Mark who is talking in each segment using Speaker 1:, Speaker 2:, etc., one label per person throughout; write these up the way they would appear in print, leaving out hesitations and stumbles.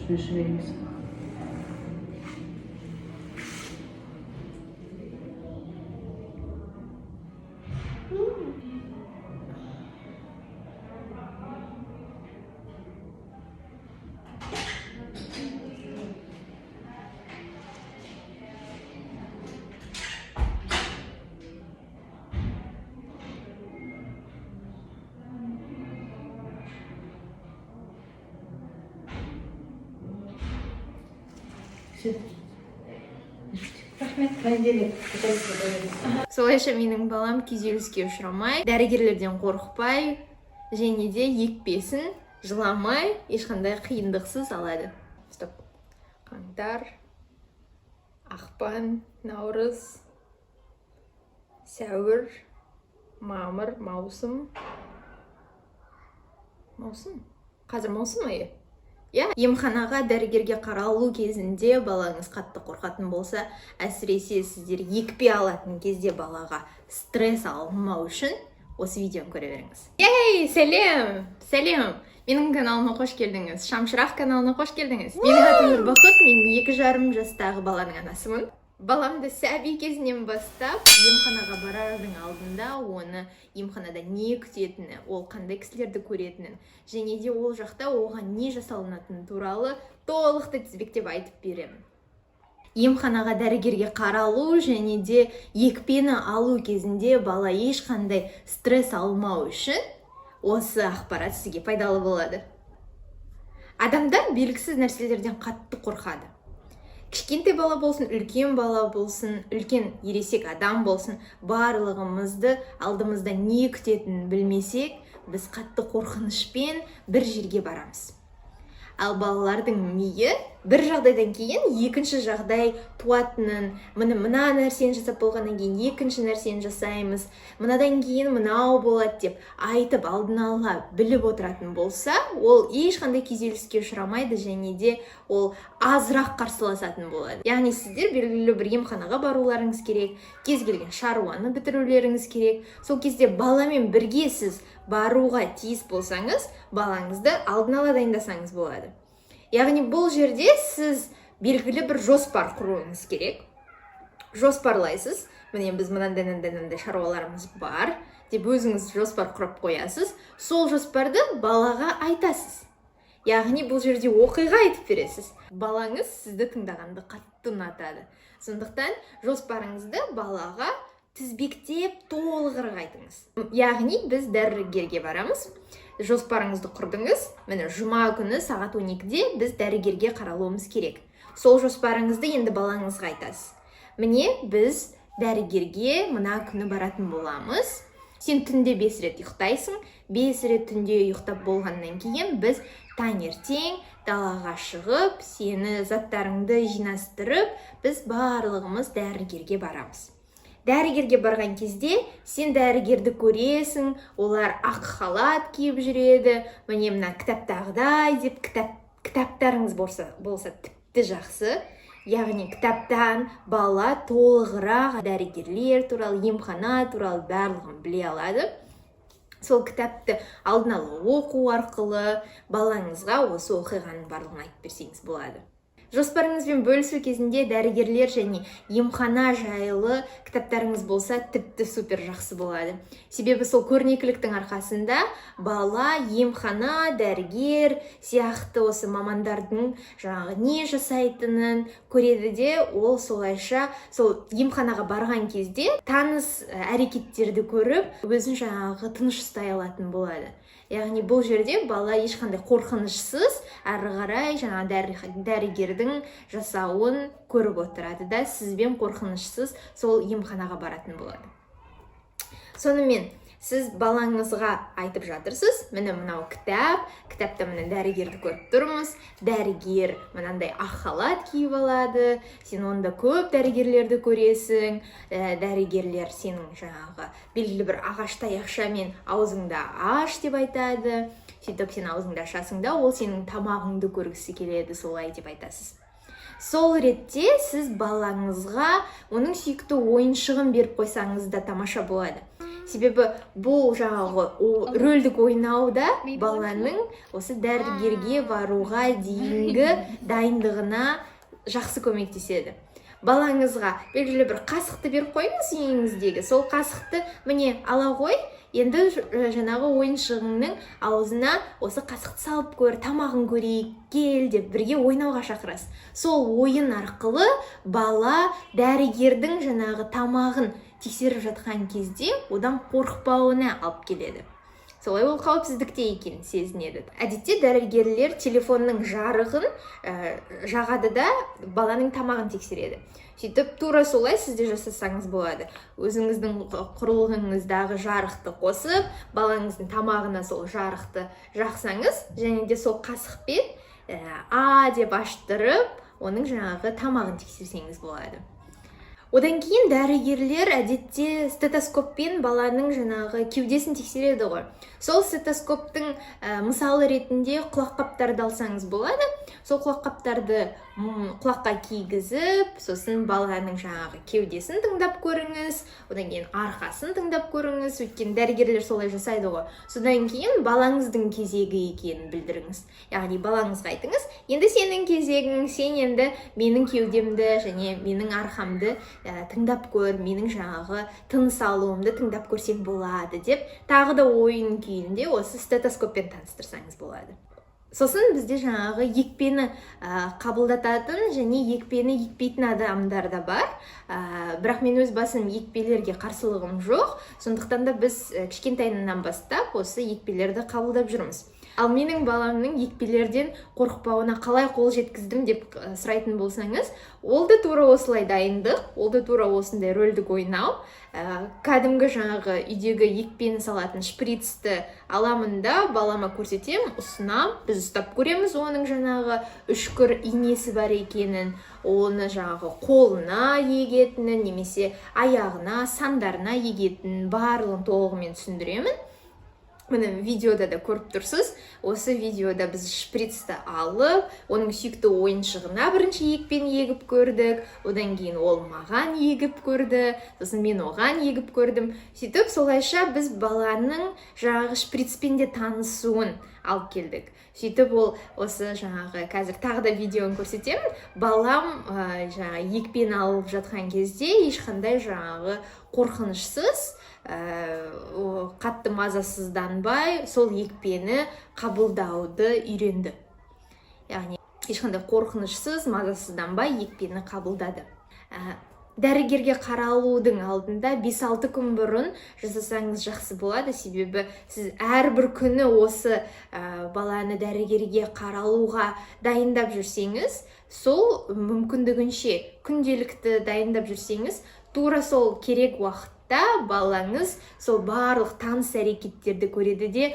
Speaker 1: Үстіне жібермейсің. Все.
Speaker 2: Рахмет.
Speaker 1: Понедельник.
Speaker 2: Солайша менің балам күйзеліске ұшырамай, дәрігерлерден қорықпай және де екпесін жыламай, ешқандай қиындықсыз алады. Стоп. Қаңтар, ақпан, наурыз, сәуір, мамыр, маусым. Маусым? Қазір маусым айы. Иә, емханаға дәрігерге қаралу кезінде балаңыз қатты қорқатын болса, әсіресе сіздер екпе алатын кезде балаға стресс алынмау үшін осы видеоны көре беріңіз. Ей, сәлем! Сәлем! Менің каналыма қош келдіңіз. Шамшырақ каналына қош келдіңіз. Менің атым Нұрбақыт, мен 2,5 жастағы баланың анасымын. Баламды сәби кезінен бастап емханаға барардың алдында оны емханада не күтетіні, ол қандай кісілерді көретінін және де ол жақта оған не жасалынатыны туралы толықты тізбектеп айтып беремін. Емханаға дәрігерге қаралу және де екпені алу кезінде бала ешқандай стресс алмау үшін осы ақпарат сізге пайдалы болады. Адамдар белгісіз нәрселерден қатты қорқады. Кішкентай бала болсын, үлкен бала болсын, үлкен ересек адам болсын, барлығымызды алдымызда не күтетінін білмесек, біз қатты қорқынышпен бір жерге барамыз. Ал балалардың миы бір жағдайдан кейін екінші жағдай туатынын, міне мына нәрсені жасап болғаннан кейін екінші нәрсені жасаймыз, мынадан кейін мынау болады деп айтып алдын ала біліп отыратын болса, ол ешқандай күйзеліске ұшырамайды және де ол азырақ қарсыласатын болады. Яғни сіздер белгілі бір емханаға баруларыңыз керек, кез келген шаруаны бітірулеріңіз керек. Сол кезде баламен бірге сіз баруға тиіс болсаңыз, балаңызды алдын ала дайындасаңыз болады. Яғни бұл жерде сіз белгілі бір жоспар құруыңыз керек. Жоспарлайсыз. Міне біз мынандай, мынандай, мынандай шаруаларымыз бар деп өзіңіз жоспар құрып қоясыз. Сол жоспарды балаға айтасыз. Яғни бұл жерде оқиға айтып бересіз. Балаңыз сізді тыңдағанды қатты ұнатады. Сондықтан жоспарыңызды балаға тізбектеп толығырақ айтыңыз. Яғни біз дәрігерге барамыз. Жоспарыңызды құрдыңыз. Міне жұма күні сағат 12-де біз дәрігерге қаралуымыз керек. Сол жоспарыңызды енді балаңызға айтасыз. Міне біз дәрігерге мына күні баратын боламыз. Сен түнде 5 рет ұйықтайсың. 5 рет түнде ұйықтап болғаннан кейін біз таңертең далаға шығып, сені заттарыңды жинастырып, біз барлығымыз дәрігерге барамыз. Дәрігерге барған кезде сен дәрігерді көресің, олар ақ халат киіп жүреді, міне мына кітаптағыдай деп кітаптарыңыз болса тіпті жақсы. Яғни кітаптан бала толығырақ дәрігерлер туралы, емхана туралы барлығын біле алады. Сол кітапты алдын ала оқу арқылы балаңызға осы оқиғаның барлығын айтып берсеңіз болады. Жоспарыңызбен бөлісу кезінде дәрігерлер және емхана жайлы кітаптарыңыз болса тіпті супер жақсы болады. Себебі сол көрнекіліктің арқасында бала емхана, дәрігер сияқты осы мамандардың жаңағы не жасайтынын көреді де, ол солайша сол емханаға барған кезде таныс әрекеттерді көріп, өзін жаңағы тыныш ұстай алатын болады. Яғни бұл жерде бала ешқандай қорқынышсыз әрі қарай жаңа дәрігердің жасауын көріп отырады да, сізбен қорқынышсыз сол емханаға баратын болады. Сонымен сіз балаңызға айтып жатырсыз, міне мынау кітап, кітапта міне дәрігерді көріп тұрмыз, дәрігер мынандай ақ халат киіп алады, сен онда көп дәрігерлерді көресің, дәрігерлер сенің жаңағы белгілі бір ағаш таяқшамен аузыңды аш деп айтады, сөйтіп сен аузыңды ашасың да, ол сенің тамағыңды көргісі келеді, солай деп айтасыз. Сол ретте сіз балаңызға оның сүйікті ойыншығын беріп қойсаңыз да тамаша болады. Себебі бұл жаңағы рөлдік ойнауда баланың осы дәрігерге баруға дейінгі дайындығына жақсы көмектеседі. Балаңызға белгілі бір қасықты беріп қойыңыз үйіңіздегі. Сол қасықты, міне, ала ғой енді, жаңағы ойыншығыңның аузына осы қасықты салып көр, тамағын көрейік, кел деп бірге ойнауға шақырасыз. Сол ойын арқылы бала дәрігердің жаңағы тамағын тексеріп жатқан кезде одан қорықпауына алып келеді. Солай ол қауіпсіздікте екенін сезінеді. Әдетте дәрігерлер телефонның жарығын жағады да, баланың тамағын тексереді. Сөйтіп, тура солай сіз де жасасаңыз болады. Өзіңіздің құрылғыңыздағы жарықты қосып, балаңыздың тамағына сол жарықты жақсаңыз және де сол қасықпен «а» деп аштырып, оның жаңағы тамағын тексерсеңіз болады. Одан кейін дәрігерлер әдетте стетоскоппен баланың жаңағы кеудесін тексереді ғой. Сол стетоскоптың мысалы ретінде құлаққаптарды алсаңыз болады. Сол құлаққаптарды құлаққа кигізіп, сосын баланың жаңағы кеудесін тыңдап көріңіз, одан кейін арқасын тыңдап көріңіз, өйткені дәрігерлер солай жасайды ғой. Содан кейін балаңыздың кезегі екенін білдіріңіз. Яғни балаңызға айтыңыз: «Енді сенің кезегің, сен енді менің кеудемді және менің арқамды тыңдап көр, менің жаңағы тыныс алуымды тыңдап көрсең болады», – деп, тағы да ойын күйінде осы стетоскоппен таныстырсаңыз болады. Сосын бізде жаңағы екпені қабылдататын және екпені екпейтін адамдар да бар. Бірақ мен өз басым екпелерге қарсылығым жоқ, сондықтан да біз кішкентайынан бастап осы екпелерді қабылдап жүрміз. Ал менің баламның екпелерден қорықпауына қалай қол жеткіздім деп сұрайтын болсаңыз, ол да тура осылай дайындық, ол да тура осындай рөлдік ойнау. Кәдімгі жаңағы үйдегі екпені салатын шприцті аламын да, балама көрсетемін, ұсынамын. Біз ұстап көреміз оның жаңағы үшкір инесі бар екенін, оны жаңағы қолына егетінін немесе аяғына, сандарына егетінін, барлығын толығымен түсіндіремін. Міне, видеода да көріп тұрсыз. Осы видеода біз шприцті алып, оның сүйікті ойыншығына бірінші екпені егіп көрдік, одан кейін ол маған егіп көрді, сосын мен оған егіп көрдім. Сөйтіп, солайша біз баланың жаңағы шприцпен де танысуын алып келдік. Сөйтіп, ол осы жаңағы, қазір тағы да видеоны көрсетемін, балам жаңағы екпені алып жатқан кезде ешқандай жаңағы қорқынышсыз, қатты мазасызданбай сол екпені қабылдауды үйренді. Яғни ешқандай қорқынышсыз, мазасызданбай екпені қабылдады. Дәрігерге қаралудың алдында 5-6 күн бұрын жасасаңыз жақсы болады, себебі сіз әрбір күні осы баланы дәрігерге қаралуға дайындап жүрсеңіз, сол мүмкіндігінше күнделікті дайындап жүрсеңіз, тура сол керек уақытта балаңыз сол барлық таныс әрекеттерді көреді де,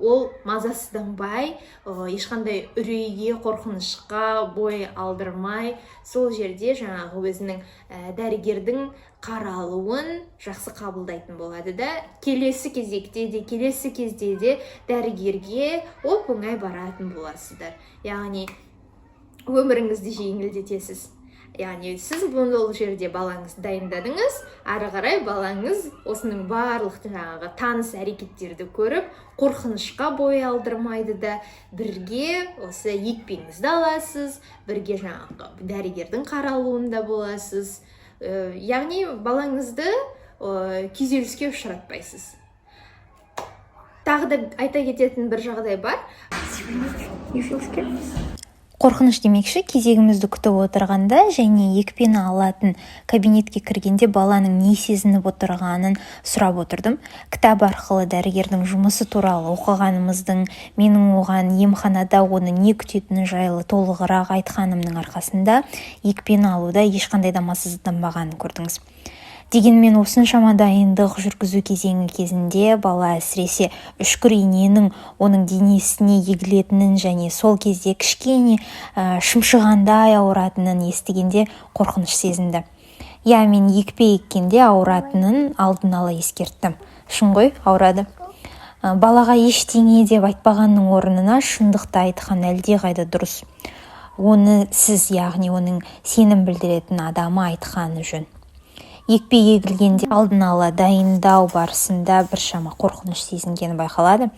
Speaker 2: ол мазасызданбай, ешқандай үрейге, қорқынышқа бой алдырмай, сол жерде жаңағы өзінің дәрігердің қаралуын жақсы қабылдайтын болады да, келесі кезекте де, келесі кезде де дәрігерге оп оңай баратын боласыздар. Яғни өміріңізді жеңілдетесіз. Яғни сіз бұл ол жерде балаңызды дайындадыңыз, ары қарай балаңыз осының барлық жаңағы таныс әрекеттерді көріп, қорқынышқа бой алдырмайды да, бірге осы екпеңізді аласыз, бірге жаңағы дәрігердің қаралуында боласыз. Яғни балаңызды күйзеліске ұшыратпайсыз. Тағы да айта кететін бір жағдай бар.
Speaker 3: You feel scared?
Speaker 4: Қорқыныш демекші, кезегімізді күтіп отырғанда және екпені алатын кабинетке кіргенде баланың не сезініп отырғанын сұрап отырдым. Кітап арқылы дәрігердің жұмысы туралы оқығанымыздың, менің оған емханада оны не күтетіні жайлы толығырақ айтқанымның арқасында екпені алуда ешқандай да мазасызданбағанын көрдіңіз. Дегенмен осыншама дайындық жүргізу кезеңі кезінде бала әсіресе үшкір иненің оның денесіне егілетінін және сол кезде кішкене шымшығандай ауыратынын естігенде қорқыныш сезінді. Иә, мен екпе еккенде ауыратынын алдын ала ескерттім. Шын ғой, ауырады. Балаға ештеңе деп айтпағанның орнына шындықты айтқан әлдеқайда дұрыс. Оны сіз, яғни оның сенім білдіретін адамы айтқаны жөн. Екпе егілгенде алдын ала дайындау барысында біршама қорқыныш сезінгені байқалады.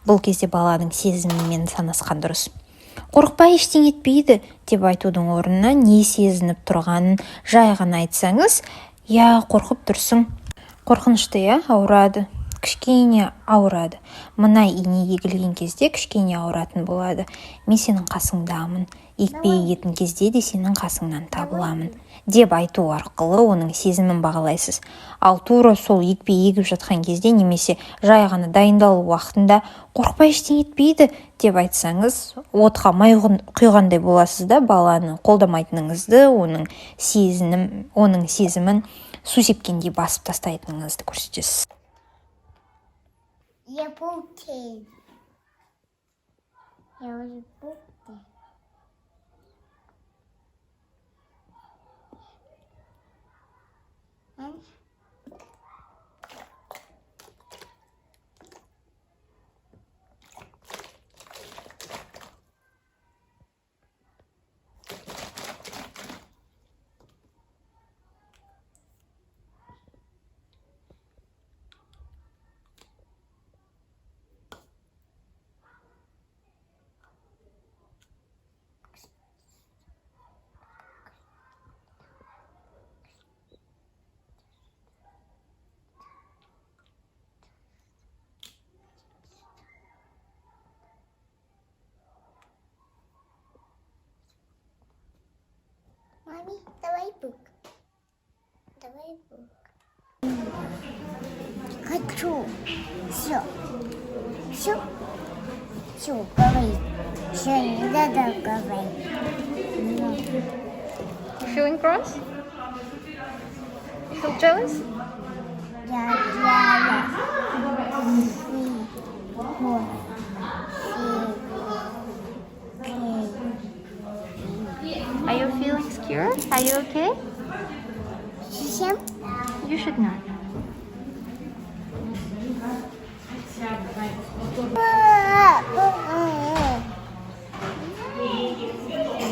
Speaker 4: Бұл кезде баланың сезімімен санасқан дұрыс. «Қорықпа, ештеңе етпейді» деп айтудың орнына не сезініп тұрғанын жай ғана айтсаңыз: «Иә, қорқып тұрсың, қорқынышты, иә, ауырады, кішкене ауырады. Мына ине егілген кезде кішкене ауыратын болады. Мен сенің қасыңдамын, екпе егетін кезде де сенің қасыңнан табыламын», – деп айту арқылы оның сезімін бағалайсыз. Ал тура сол екпе егіп жатқан кезде немесе жай ғана дайындалу уақытында «Қорықпа, ештеңе етпейді» деп айтсаңыз, отқа май құйғандай боласыз да, баланы қолдамайтыныңызды, оның сезімін су сепкендей басып тастайтыныңызды көрсетесіз.
Speaker 5: Я паутин. Я уже паутин. М? Мами, давай book. Давай book. Хочу. Все. Все. Все, говори. Все, не надо говорить. Ну.
Speaker 3: You feeling cross? You feel jealous?
Speaker 5: Я я. Three, four, six, eight.
Speaker 3: Are you feeling scared? Are you okay?
Speaker 5: Семь.
Speaker 3: You should not.
Speaker 5: Ah, ah,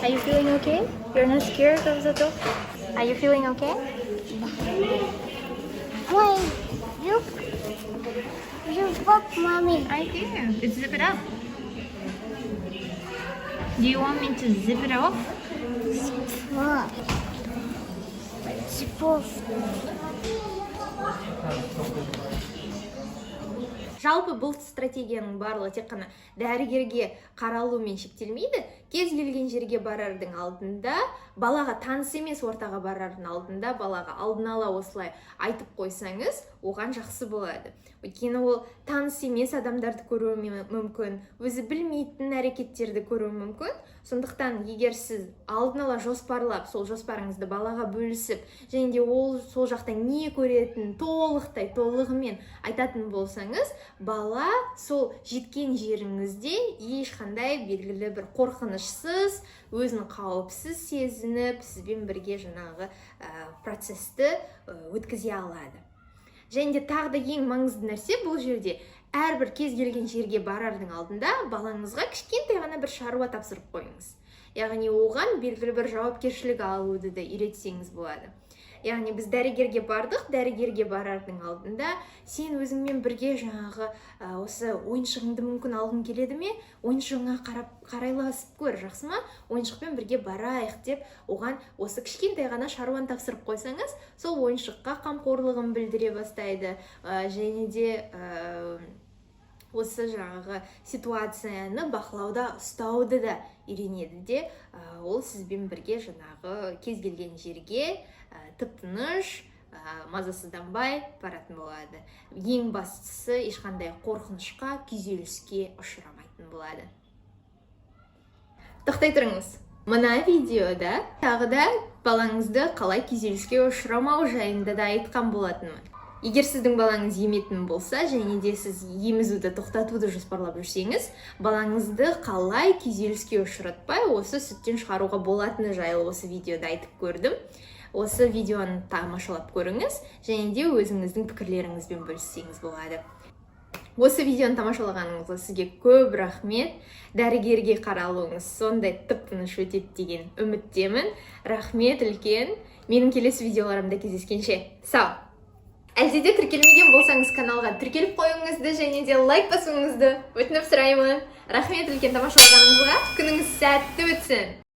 Speaker 3: Are you feeling okay? You're not scared of the doctor? Are you feeling okay?
Speaker 5: Wait, you pop, mommy.
Speaker 3: I do. It's zip it up. Do you want me to zip it off?
Speaker 5: Four. Four.
Speaker 2: Жалпы, бұл стратегияның барлығы тек қана дәрігерге қаралумен шектелмейді. Кез келген жерге барардың алдында, балаға таныс емес ортаға барардың алдында балаға алдын ала осылай айтып қойсаңыз, оған жақсы болады. Өйткені ол таныс емес адамдарды көруі мүмкін, өзі білмейтін әрекеттерді көруі мүмкін. Сондықтан егер сіз алдын ала жоспарлап, сол жоспарыңызды балаға бөлісіп және де ол сол жақта не көретінін толықтай, толығымен айтатын болсаңыз, бала сол жеткен жеріңізде ешқандай белгілі бір қорқынышсыз, өзін қауіпсіз сезініп, сізбен бірге жаңағы процесті өткізе алады. Және де тағы да ең маңызды нәрсе: бұл жерде әрбір кез келген жерге барардың алдында балаңызға кішкентай ғана бір шаруа тапсырып қойыңыз. Яғни оған белгілі бір жауапкершілік алуды да үйретсеңіз болады. Яғни біз дәрігерге бардық, дәрігерге барардың алдында сен өзіңмен бірге жаңағы осы ойыншығыңды мүмкін алғың келеді ме, ойыншығыңа қарап, қарайласып көр, жақсы ма, ойыншықпен бірге барайық деп, оған осы кішкентай ғана шаруаны тапсырып қойсаңыз, сол ойыншыққа қамқорлығын білдіре бастайды. Және де осы жаңағы ситуацияны бақылауда ұстауды да үйренеді де, ол сізбен бірге жаңағы кез келген жерге тып тыныш, мазасызданбай баратын болады. Ең бастысы, ешқандай қорқынышқа, күйзеліске ұшырамайтын болады. Тоқтай тұрыңыз, мына видеода тағы да балаңызды қалай күйзеліске ұшырамау жайында да айтқан болатынмын. Егер сіздің балаңыз еметін болса және де сіз емізуді тоқтатуды жоспарлап жүрсеңіз, балаңызды қалай күйзеліске ұшыратпай осы сүттен шығаруға болатыны жайлы осы видеода айтып көрдім. Осы видеоны тамашалап көріңіз және де өзіңіздің пікірлеріңізбен бөліссеңіз болады. Осы видеоны тамашалағаныңызға сізге көп рахмет. Дәрігерге қаралуыңыз сондай тып тыныш өтеді деген үміттемін. Рахмет үлкен. Менің келесі видеоларымда кездескенше сау! Әлде де тіркелмеген болсаңыз, каналға тіркеліп қоюыңызды және де лайк басуыңызды өтініп сұраймын. Рахмет үлкен тамашалағаныңызға. Күніңіз сәтті өтсін!